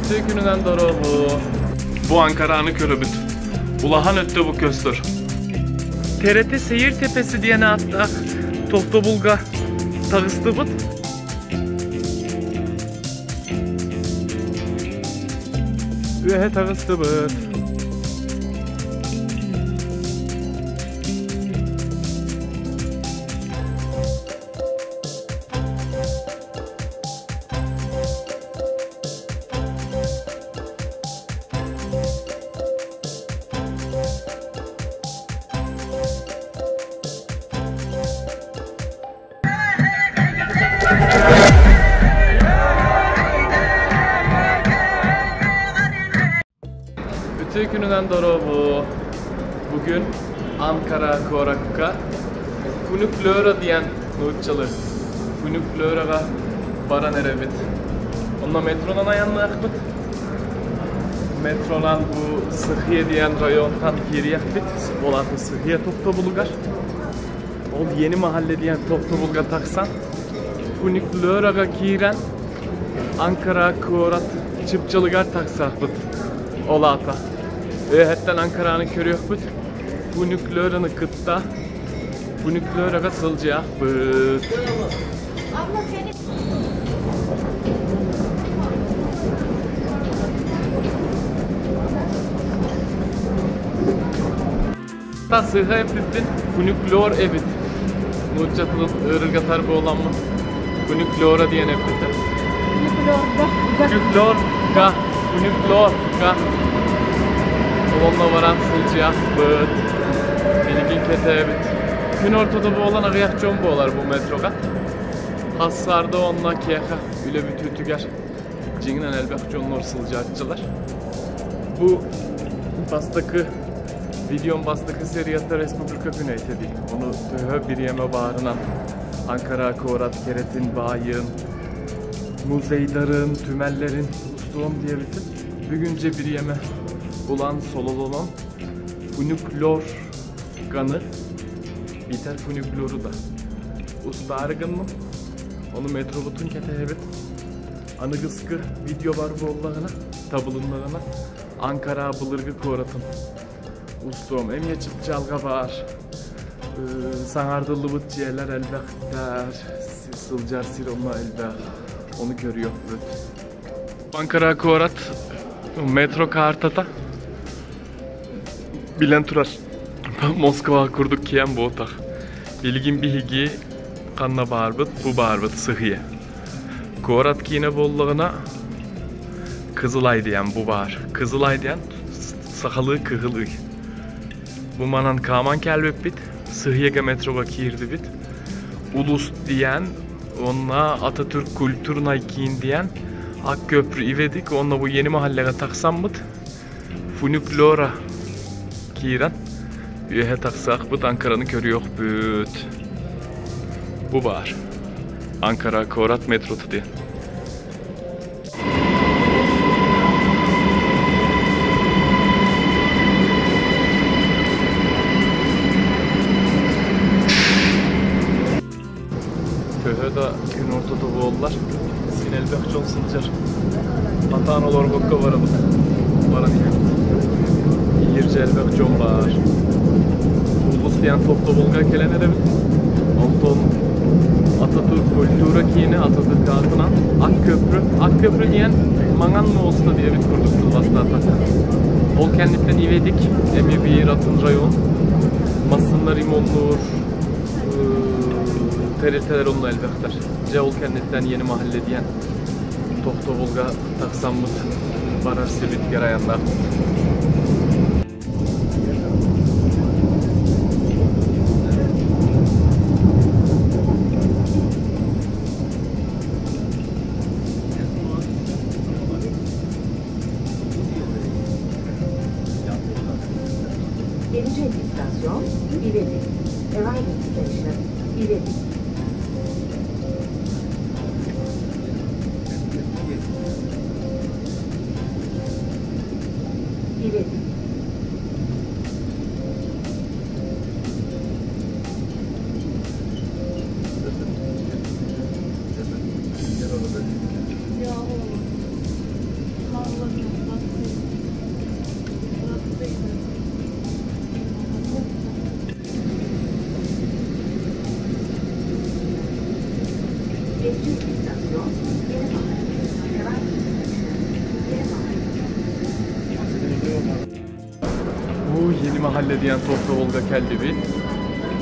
Үтүө күнүнэн дорообо. Бу Анкараны көрөбүт. Улахан өттө бу көстөр. TRT Seyir Tepesi diyen аттаах тохтобулга таҕыстыбыт. Үөһэ таҕыстыбыт. Үтүө күнүнэн дорообо. Бүгүн Анкара куоракка Фуникулёра диэн нууччалыы Фуникулёраҕа баран эрэбит. Онно метронан айанныахпыт. Метронан бу Сыхия диэн районтан киириэхпит. Ол аата Сыхия тохтобулугар. Ол Yeni Mahalle диэн тохтобулга тахсан Фуникулёраҕа киирэн Анкара куорат чыпчылыгар тахсарбыт. Ол аата үөһэттэн Анкараны көрүөхпүт, фуникулераны кытта фуникулераҕа сылдьыахпыт. Сыыһа эппиппин фуникулер эбит. Нуучча тылын ыарыргатар буоламмын фуникулера диэн эппитим. Фуникулерга, фуникулерга. Олонно баран сылдьыахпыт. Билигин кэтээбит. Күн ортото буолан аҕыйах дьон буолар бу метроҕа. Хассаарда уонна киэхэ үлэ бүтүүтүгэр дьиҥинэн элбэх дьоннор сылдьааччылар. Бу бастакы Видеом бастакы серията Республика күнэ этэ дии. Ону төһө бириэмэ баарынан Анкара куорат кэрэтин, баайын, музейдарын, түмэллэрин устуом диэбитим. Бүгүн же бириэмэ булан сололонон фуникулер ганы битэр фуникулеру да устаары гынным. Ону метробутун кэтэһэбит. Аныгыскы видео бар буоллаҕына, табылыннаҕына Анкара былыргы куоратын устуом. Эмиэ чыпчаалга баар. Саҥардыллыбыт дьиэлэр элбэхтэр, сылдьар сир онно элбэх. Ону көрүөхпүт. Анкара куорат метро картата билэн турар. Москва курдук киэн буотах. Билигин биһиги ханна баарбыт, бу баарбыт сыһыйа. Куорат киинэ буоллаҕына Кызылай диэн бу баар. Кызылай диэн сахалыы кыһыл ый. Бу манан хааман кэлбиппит, Сыһыйга метроға киирдибит. Улус диэн, онно Ататүрк культурнай киин диэн Ак köprü иветик, онно бу yeni mahalleге тахсаммыт. Фуникулера киирэн үөһэ тахсаахпыт Анкараны көрүөхпүт. Бу баар. Анкара куорат метрота диэн. Төһө да күн ортото буоллар, син элбэх дьон сылдьар. Хатаан олорбокко барабыт. Баран иһэбит. Иһирдьэ элбэх дьон баар. Улус диэн тохтобулга кэлэн эрэбит. Онтон Ататүрк культура киинэ Ататүрк аатынан Ак Köprü. Ак Köprü диэн Маҥан муоста диэбит курдук тылбастаатахха. Ол кэнниттэн Иветик, эмиэ биир атын район. Массыыннар ремоннуур, тэрилтэлэр онно элбэхтэр. Дьэ ол кэнниттэн Yeni Mahalle диэн тохтобулга тахсаммыт барар сирбитигэр айаннаахпыт. Gelecek istasyon İvedik. Arriving station İvedik. İvedik. Yeni Mahalle диэн тохтобулга кэллибит.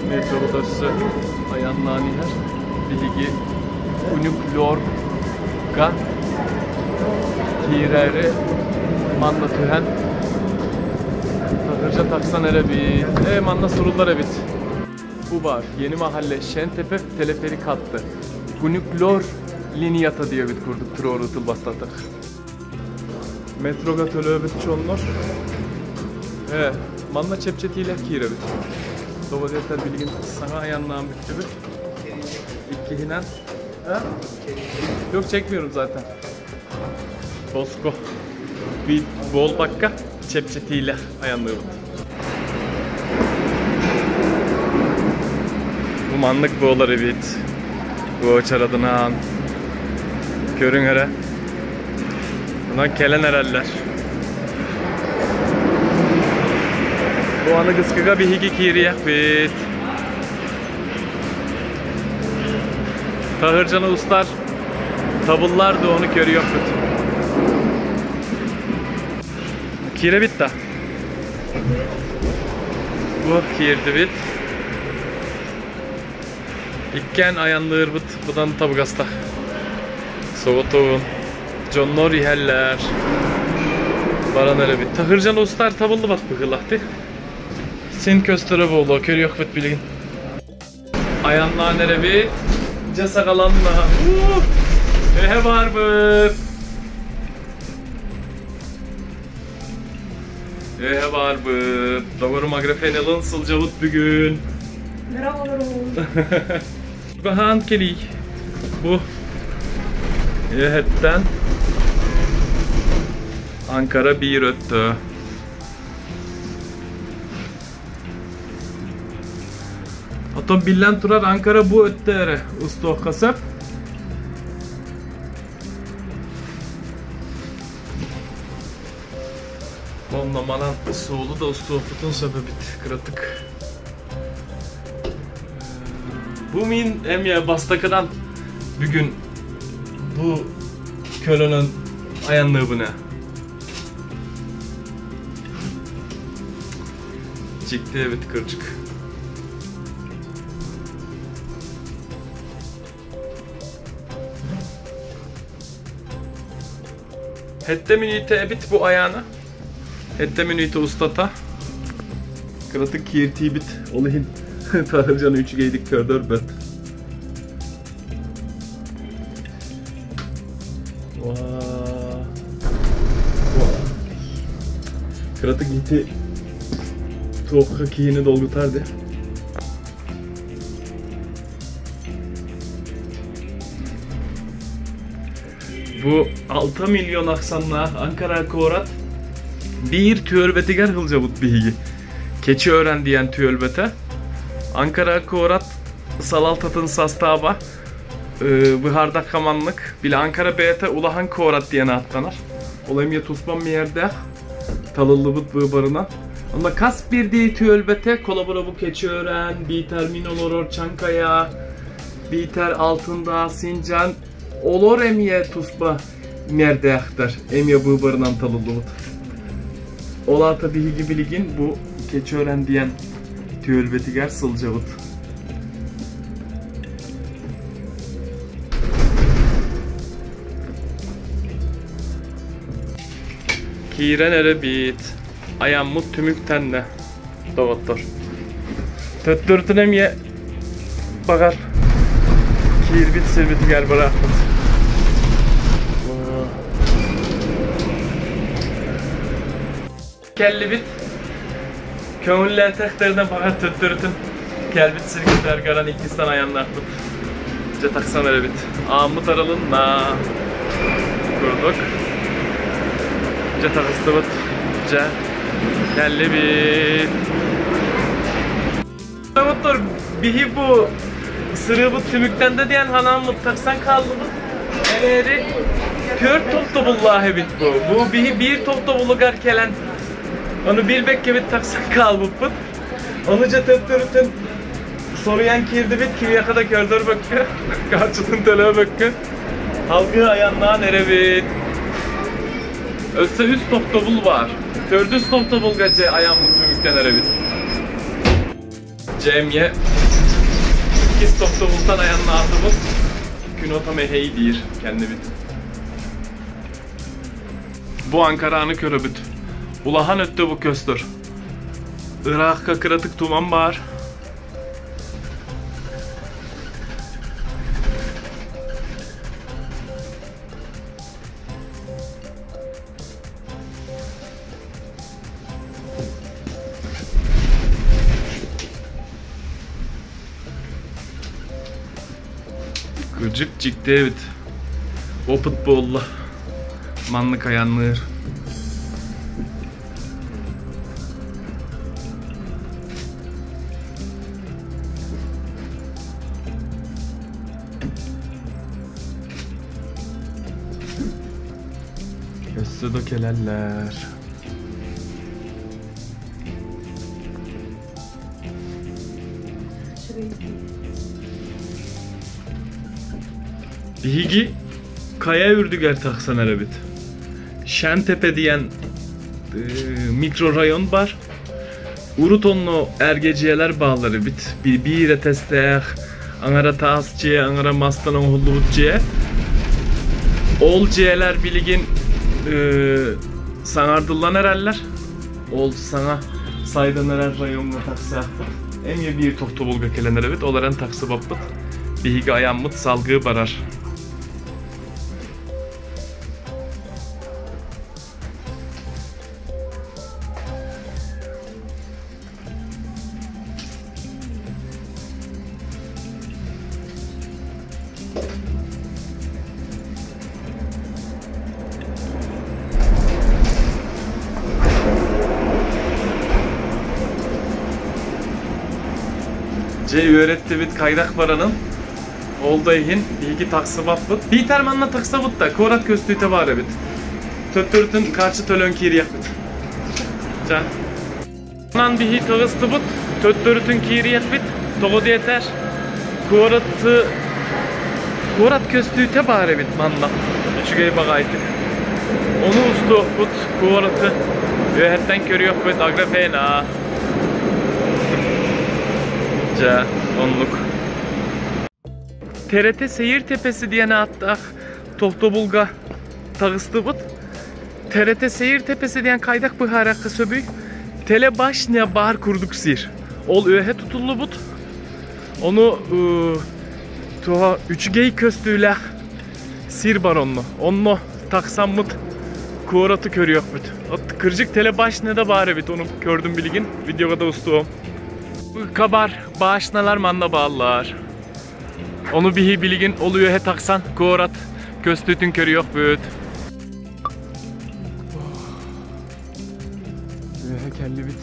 Метробут өссө айаннаан иһэр. Биһиги Унюклорга киирээри манна түһэн таһырдьа тахсан эрэбит. Ээ, манна суруллар эбит. Бу баар Yeni Mahalle Şentepe teleferik hattı. Funiklor liniyata диэбит курдук туруору тылбастатах. Метрога төлөөбүт дьоннор ээ, манна чэпчэтиилээх киирэбит. Тоҕо диэтэр билигин саҥа айаннаан бүттүбүт. Иккиһинэн Ha? Yok çekmiyorum zaten. Bosco. Bir буолбакка чэпчэтиилээх айанныыбыт. Бу маннык буолар эбит. Буочарадынаан. Көрүҥ эрэ. Онон кэлэн эрэллэр. Бу аныгыскыга биһиги киириэхпит. Таһырдьаны устар табыллар да ону көрүөхпүт. Киирэбит да. Бу киирдибит. Иккиэн айанныырбыт быдан табыгастах. Соҕотоҕун. Дьоннор иһэллэр. Баран эрэбит. Таһырдьаны устар табыллыбат быһыылаах Син көстөрө буолуо, көрүөхпүт билигин. Айаннаан эрэбит. Дьэ саҕаланна. Эһэ баарбыт. Эһэ баарбыт. Доҕорум Аграфенелын сылдьабыт бүгүн. Баһаан кэлий. Бу эһэттэн Анкара биир өттө. Оттон биллэн турар Анкара бу өттө эрэ устуохха сөп. Онно манан суолу да устуохпутун сөп эбит кыратык. Бу мин эмиэ бастакынан бүгүн бу көлөнөн айанныыбын ээ. Дьикти эбит кырдьык. Сэттэ мүнүүтэ эбит бу айаана. Сэттэ мүнүүтэ устата кыратык кииртиибит. Ол иһин таһырдьаны үчүгэйдик көрдөрбөт. Кыратык ити туохха киһини долгутар де. Бу 6 миллион ахсаннаах Анкара куорат биир түөлбэтигэр сылдьабыт биһиги. Keçiören диэн түөлбэтэ. Анкара куорат салалтатын састааба быһаардахха маннык. Били Анкара бэйэтэ улахан куорат диэн ааттанар. Ол эмиэ туспа миэрдээх талыллыбыт быыбарынан. Онно хас биирдии түөлбэтэ холобура бу Keçiören, биитэр мин олорор Чаҥкайа, биитэр Алтындаа, Синджан олор эмиэ туспа миэрдээхтэр, эмиэ быыбарынан талыллыбыт. Ол аата биһиги билигин бу Keçiören диэн түөлбэтигэр сылдьабыт. Киирэн эрэ биит, айаммыт түмүктэннэ, доҕоттор. Төттөрүтүн эмиэ баҕар киирбит сирбитигэр быраахпыт. Кэллибит. Көҥүллээтэхтэринэ баҕар төттөрүтүн кэлбит сиргитигэр гаран иккистэн айаннаахпыт. Дьэ тахсан эрэбит. Ааммыт арылынна. Курдук. Дьэ таҕыстыбыт. Дьэ кэллибит. Доҕоттор, биһи бу сырыыбыт түмүктэнде диэн ханааммыт тахсан хааллыбыт. Эрээри түөрт тохтобуллаах эбит бу. Бу биһи биир тохтобулугар кэлэн ону билбэккэбит тахсан хаалбыппыт. Ону дьэ төттөрүтүн соруйан киирдибит, кимиэхэ да көрдөрбөккө, харчытын төлөөбөккө салгыы айаннаан эрэбит. Өссө үс тохтобул баар. Төрдүс тохтобулга дьэ айаммыт түмүктэнде. Үктэнэр эбит. Дьэ эмиэ иккис тохтобултан айаннаатыбыт. Күн ото мэһэй диир кэннибит. Бу Анкараны көрөбүт. Улахан өттө бу көстөр. Ыраахка кыратык туман баар. Кырдьык дьикти эбит. Опыт буолла. Маннык айанныыр. Өссө да кэлэллэр. Биһиги хайа үрдүгэр тахсан эрэбит. Шентепе диэн микрорайон бар. Урут онно эргэ дьиэлэр бааллар эбит. Биир этээстээх, аҥара таас дьиэ, аҥара мастан оҥоһуллубут дьиэ. Ол дьиэлэр билигин саҥардыллан эрэллэр. Ол саҥа сайдан эрэр райоҥҥа тахсыахпыт. Эмиэ биир тохтобулга кэлэн эрэбит, ол эрэн тахсыбаппыт. Биһиги айаммыт салгыы барар. Дьэ үөрэттибит хайдах баранын. Ол да иһин биһиги тахсыбаппыт. Биитэр манна тахсабыт да, куорат көстүүтэ баар эбит. Төттөрүтүн харчы төлөөн киириэхпит. Ча. Манан биһи тыгыстыбыт, төттөрүтүн киириэхпит. Тоҕо диэтэр, куораты куорат көстүүтэ баар эбит манна. Үчүгэй баҕайытык. Ону устуохпут, куораты үөһэттэн көрүөхпүт Аграфена. Дьэ, оннук. TRT Seyir Tepesi диэн ааттаах тохтобулга таҕыстыбыт. TRT Seyir Tepesi диэн хайдах быһаарыахха сөбүй? Телебашня баар курдук сир. Ол үөһэ тутуллубут. Ону туһа үчүгэй көстүүлээх сир бар онно. Онно тахсаммыт куораты көрүөхпүт. От кырдьык телебашня да баар эбит, ону көрдүм билигин. Видеоға да устуом. Кабар башнялар манна бааллар. Ону биһи билигин ол үөһэ тахсан куорат көстүүтүн көрүөхпүт. Үөһэ кэллибит.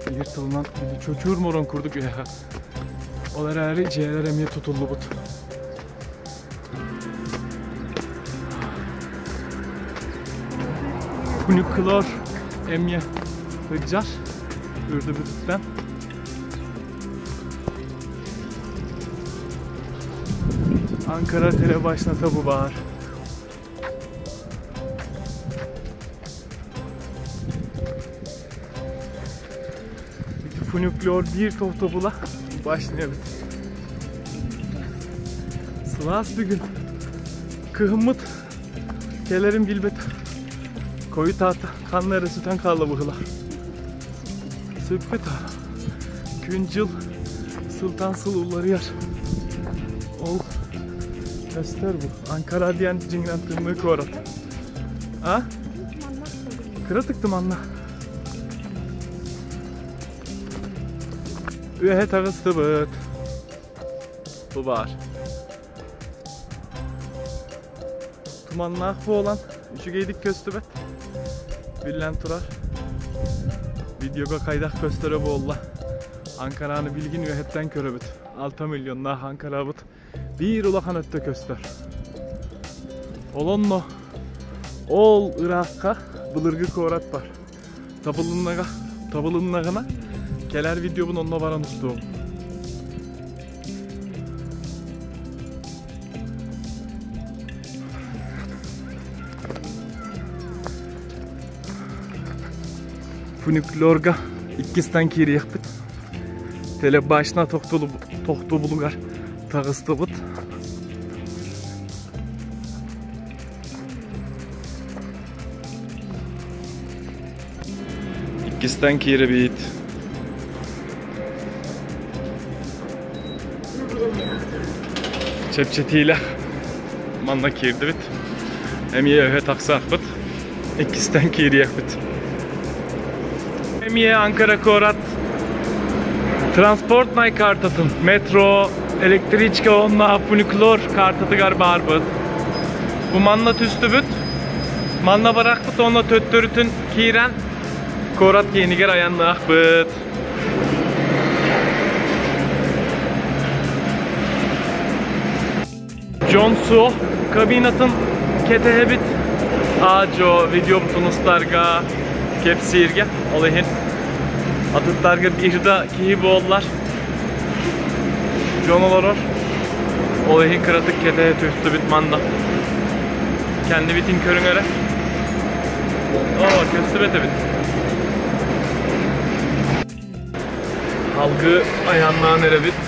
Биир тылынан чочуур морон курдук үөһэ. Ол эрээри дьиэлэр эмиэ тутуллубут. Фуникулар эмиэ сылдьар үрдүбүтүттэн. Ankara Telebaşnata bu баар. Фуникулер биир тохтобула башня эбит. Сылаас бүгүн. Кыһыммыт кэлэрин билбэт. Койут аата ханна эрэ сүтэн хаалла быһыылаах. Сүппүт. Күн-дьыл сылтан сыл уларыйар. Ол көстөр бу. Анкара диэн дьиҥинэн тымныы куорат. А? Кыра тыктым анна. Үөһэ таҕыстыбыт. Бу баар. Туманнаах буолан үчүгэйдик көстүбэт. Биллэн турар. Видеога хайдах көстөрө буолла. Анкараны билигин үөһэттэн көрөбүт. 6 миллионнаах Анкарабыт биир улахан өттө көстөр. Ол онно ол ыраахха былыргы куорат бар. Табылыннаҕа, табылыннаҕына кэлэр видеобун онно баран устуом. Фуникулерга иккистэн киириэхпит. Телебашня тохтобулугар таҕыстыбыт. Иккистэн киирэбит. Чэпчэтиилээх манна киирдибит. Эмиэ өһө тахсаахпыт. Иккистэн киириэхпит. Эмиэ Анкара куорат транспортнай картатын метро, электричка уонна фуникулер картатыгар баарбыт. Бу манна түстүбүт. Манна барахпыт уонна төттөрүтүн киирэн куорат киинигэр айанныахпыт. Дьон суох кабинатын кэтэһэбит. Аа-дьуо видеобутун устарга, кэпсииргэ. Ол иһин атыттарга биир да киһи буоллар дьон олорор. Ол иһин кыратык кэтэһэ түстүбүт манна. Кэннибитин көрүҥ эрэ. Оо, көстүбэт эбит. Алгы айаннаан эрэбит.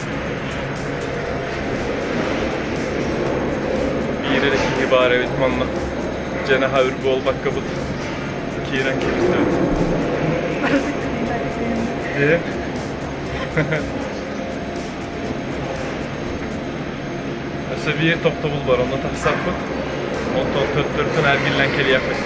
Биир эрэ киһи баар эбит манна. Дьэ наһаа өр буолбаккабыт киирэн кэбистибит. Ээ. Өссө биир тохтобул бар, онно тахсарбыт. Онтон төттөрүтүн эргиллэн кэлиэхпит.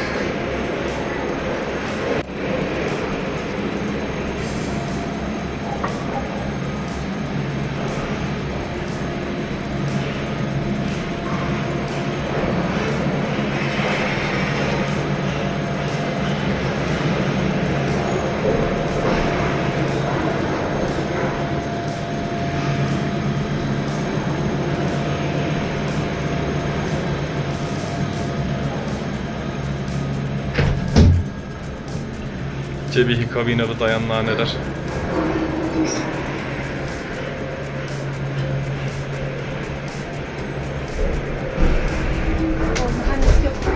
Cebihi kabinada dayanlar neler.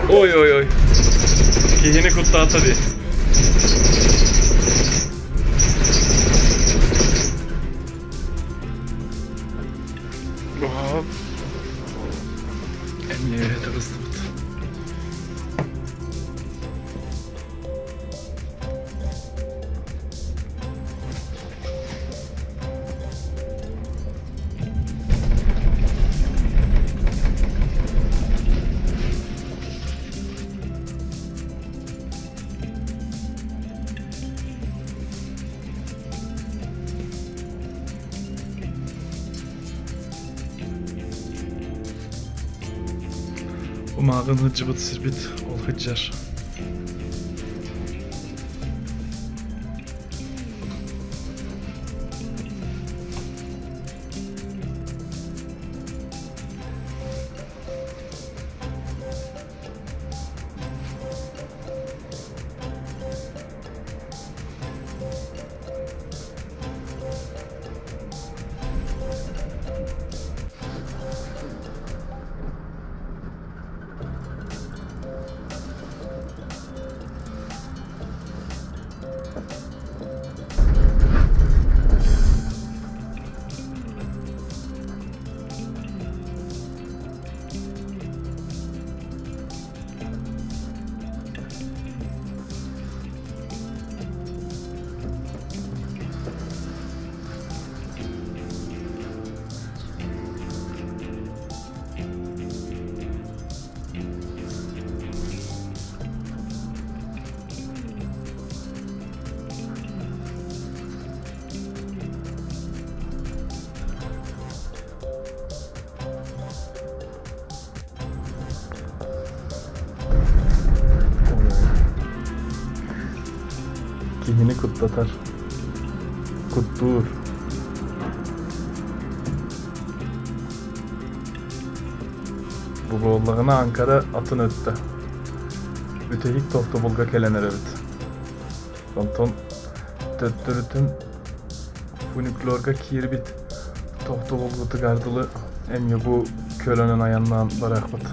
Ой ой ой. Киһини куттаата дии. Эмиэ таҕыстыбыт. Умааҕын сылдьыбыт сирбит ол сылдьар. Киһини куттатар. Куттуур. Бу буоллаҕына Анкара атын өттө. Бүтэһик тохтобулга кэлэн эрэбит. Онтон төттөрүтүн фуникулерга киирбит тохтобулбутугар дылы эмиэ бу көлөнөн айаннаан барыахпыт.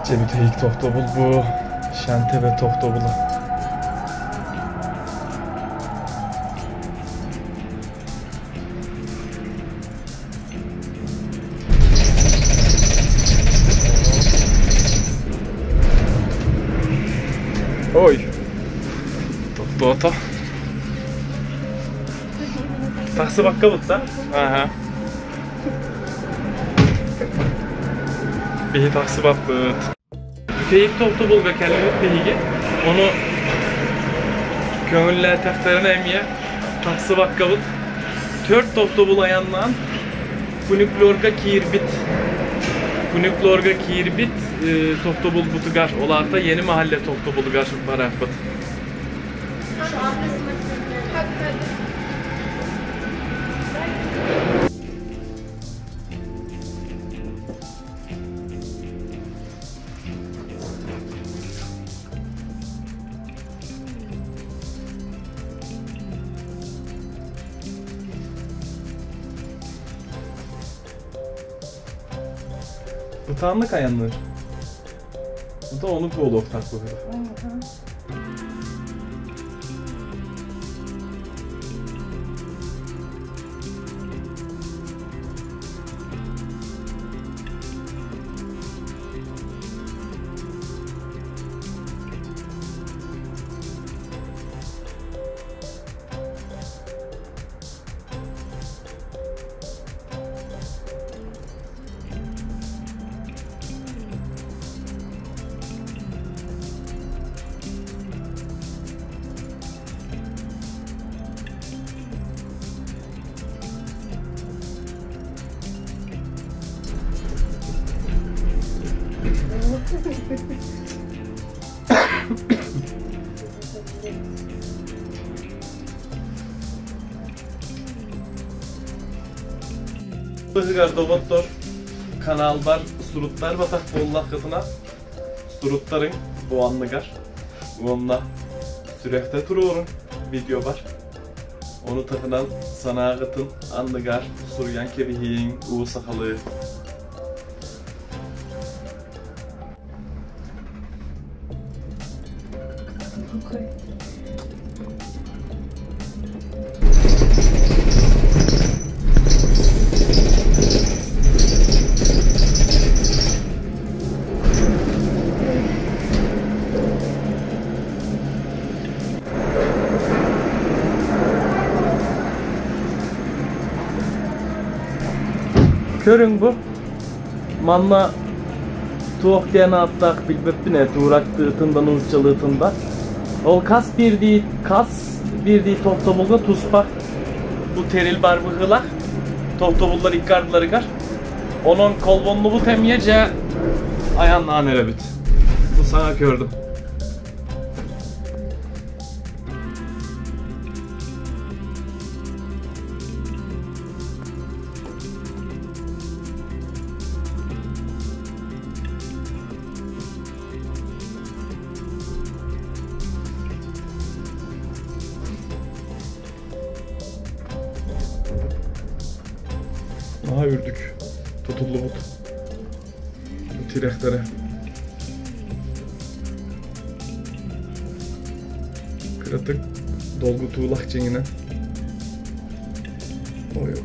Дьэ бүтэһик тохтобул бу Шантебе тохтобула. Ой, тохтоото. Тахсыбакка да? Ага. Биһи тахсыбаппыт. Бүтэһик тохтобулга кэллибит биһиги. Ону көҥүллээтэхтэринэ эмиэ тахсыбаккабыт. Төрт тохтобул айаннаан фуникулерга киирбит. Фуникулерга киирбит тохтобулбутугар, ол аата Yeni Mahalle тохтобулугар барарбыт. Бытааннык айанныыр. Bu da onu буолуохтаах быһыылаах. Быһыгар доҕоттор каналбар суруттар батах буоллаххытына суруттарыҥ бу анныгар уонна сүрэхтэ туруорун видео бар. Ону таһынан санааҕытын анныгар суруйан кэбиһииҥ уу сахалыы. Көрүҥ бу манна туох диэн ааттаах билбэппин ээ туурактыытын да нууччалыытын да. Ол хас биирдии хас биирдии тохтобулга туспа бу тэрил бар быһыылаах. Тохтобуллар икки ардыларыгар. Онон холбоннубут эмиэ дьэ айаннаан эрэбит. Бу саҥа көрдүм. Aha үрдүк тутуллубут бу тирэхтэрэ. Кыратык долгутуулах дьиҥинэн. Ой,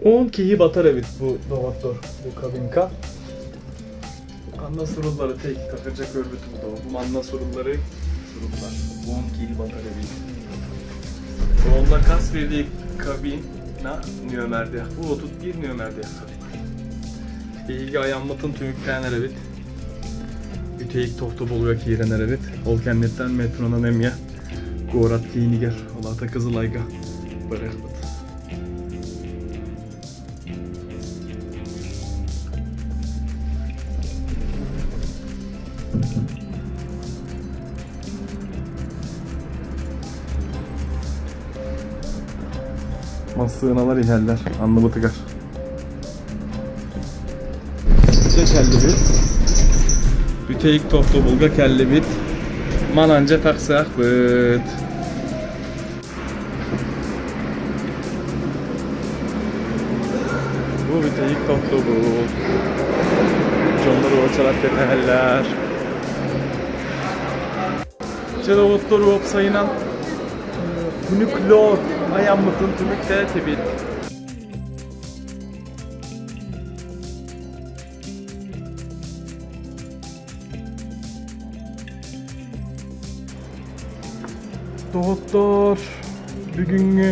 10 киһи батар эбит бу доҕоттор, бу кабинка. Манна суруллары tek takırca көрбүтүм да. Бу манна суруллары суруллар. 10 киһи батар эбит. Онно хас биирдии кабина нүөмэрдээх. Бу 31 нүөмэрдээх кабина. Биһиги айаммытын түмүктээн эрэбит. Бүтэһик тохтобулга киирэн эрэбит. Ол кэнниттэн метронан эмиэ Куорат киинигэр, ол аата Кызылайга барыахпыт. Массыыналар иһэллэр анныбытыгар. Дьэ кэллибит. Бүтэйик тохтобулга кэллибит. Мананжа тахсыахпыт. Бу бүтэйик тохтобул. Дьоннор уочарат кэтэһэллэр. Дьэ доҕоттор уопсайынан Күнүклөөр айаммытын түмүктээтибит. Доҕоттоор, бүгүҥҥү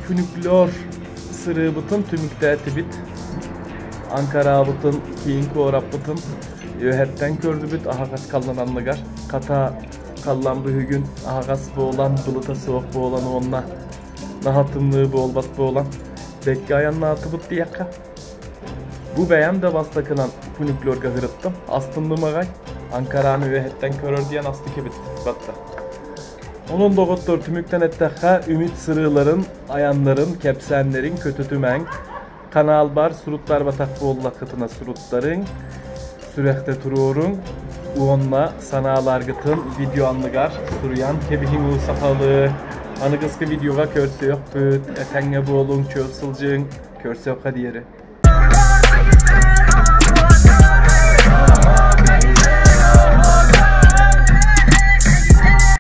күнүклөөр сырыыбытын түмүктээтибит. Анкарабытын, киин куораппытын үөһэттэн көрдүбүт аһаҕас халлананныгар. Хата халлан бүгүн аһаҕас буолан, былыта суох буолан уонна наһаа тымныы буолбат буолан бэккэ айаннаатыбыт диэххэ. Бу бэйэм да бастакынан фуникулерга сырыттым. Астынным аҕай. Анкараны үөһэттэн көрөр диэн астык эбит батта. Онон доҕоттор түмүктэн эттэххэ, үмит сырыыларын, айаннарын, кэпсээннэрин көтүтүмэҥ. Каналбар суруттарбатах буоллаххытына суруттарыҥ, сүрэхтэ туруоруҥ уонна санааларгытын видео анныгар суруйан кэбиһиҥ уу сахалыы. Аныгыскы видеоҕа көрсүөхпүт, этэҥҥэ буолуҥ, чөл сылдьыҥ, көрсүөххэ диэри.